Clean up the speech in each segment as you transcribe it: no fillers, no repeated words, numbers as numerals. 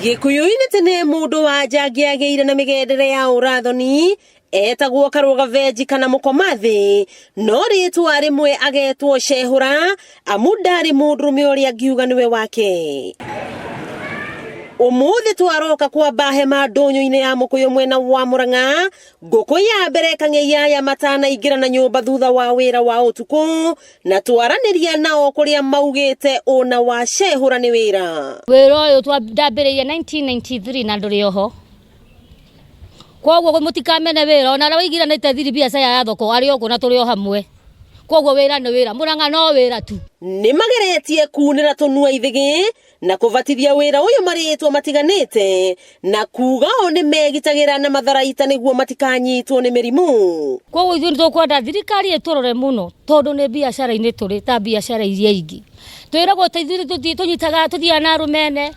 Gĩkũyũ-inĩ tene mũndũ wa nja angĩagĩire na mĩgendere ya ũrathoni etagwo karũgabenji kana mũkomathĩ, no rĩtwa rĩmwe agetwo cehũra amu ndarĩ mũndũrũme ũrĩa angiuga nĩwe wake. Ũmũthĩ twaroka kwamba hema ndũnyũ-inĩ ya mũkũyũ mwena wa Mũrang'a, ngũkũ ya mbere kang'ei aya matanaingĩra na nyũmba thutha wa wĩra wa ũtukũ, na twaranĩria nao kũrĩa maugĩte ũna wa cehũra nĩ wĩra. Wĩra ũyũ ndambĩrĩirie 1993 na ndũrĩ oho, koguo mũtikamene wĩra ona arĩa waigire na ithiri biacara ya thoko arĩ o kuo na tũrĩ o hamwe, koguo wĩra nĩ wĩra, Mũrang'a no wĩra tu. Nĩ mageretie kunĩra tũnua ithĩgĩ na kũbatithia wĩra ũyũ marĩtwa matiganĩte na kuga o nĩ megitagĩra na matharaita nĩguo matikanyitwo nĩ mĩrimũ. Koguo ithuĩ nĩ tũkwenda thirikari ĩtũrore mũno tondũ nĩ biacara-inĩ tũrĩ ta biacara iria ingĩ. Twĩragwo ta ithuĩ tũnyitaga tũthiaga na arũme ene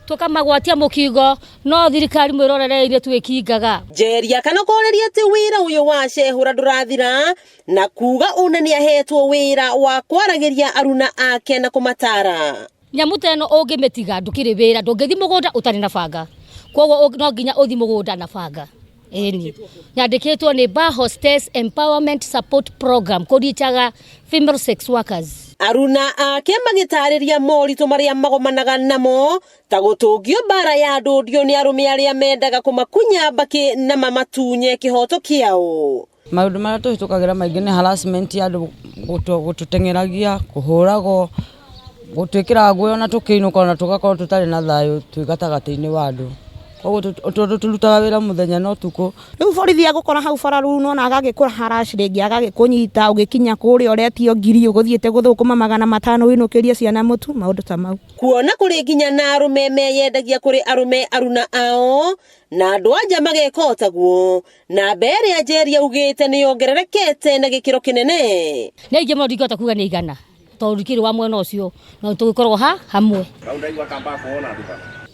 tũkamagwatia mũkingo no thirikari mwĩrorerei nĩ twĩkingaga. Njeri akanokoreria atĩ wĩra ũyũ wa cehũra ndũrathira na kuga ũna nĩ ahetwo wĩra wa kwaragĩria aruna ake na kũmatara. Nyamũ ta ĩno ũngĩmĩtiga ndũkĩrĩ wĩra, ndũngĩthiĩ mũgũnda ũtarĩ na banga, koguo no nginya ũthiĩ mũgũnda na banga. Ĩni, nyandĩkĩtwo nĩ Bar Hostess Empowerment Support Program kũrichaga female sex workers. Aruna ake magĩtarĩria moritũ marĩa magomanaga namo ta gũtũngio mbara ya ndũndio nĩ arũme arĩa mendaga kũmakunya mbakĩ na mamatunye kĩhoto kĩao. Maũndũ marĩa tũhĩtũkagĩra maingĩ nĩ harassment ya andũ gũtũteng'eragia, kũhũragwo, gũtwĩkĩra ngũĩ ona tũkĩinũka ona tũgakorwo tũtarĩ na thayũ twĩ gatagatĩ-inĩ wa andũ. Koguo tondũ tũrutaga wĩra mũthenya na ũtukũ. Rĩu borithi agũkora hau bara rĩu nĩwona agagĩkũ harass rĩngĩ agagĩkũnyita ũgĩkinya kũrĩa ũretio ngiri ũgũthiĩte gũthũkũma 500 ũinũkĩrie ciana mũtu, maũndũ ta mau. Kuona kũrĩ nginya na arũme meyendagia kũrĩ arũme aruna ao na andũ a nja mageka o taguo. Namba ĩrĩa Njeri augĩte nĩ yongererekete na gĩkĩro kĩnene. Nĩ aingĩ mũno ndingĩhota kuga nĩ igana tondũ ndikĩrĩ wa mwena ũcio no tũgĩkoragwo ha hamwe.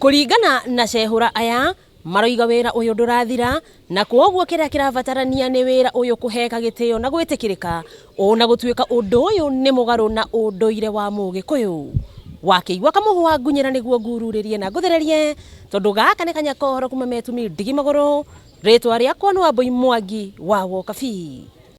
Kũringana na cehũra aya, maroiga wĩra ũyũ ndũrathira na kwoguo kĩrĩa kĩrabatarania nĩ wĩra ũyũ kũheka gĩtĩo na gwĩtĩkĩrĩka ona gũtuĩka ũndũ ũyũ nĩ mũgarũ na ũndũire wa mũgĩkũyũ. Wakĩigua kamũhwa ngunyĩra nĩguo ngururĩrie na ngũthererie tondũ gaka nĩ kanya kohoro kuma metumi ndigi magũrũ. Rĩtwa rĩakwa nĩ Wambũi Mwangi wa Wokabi.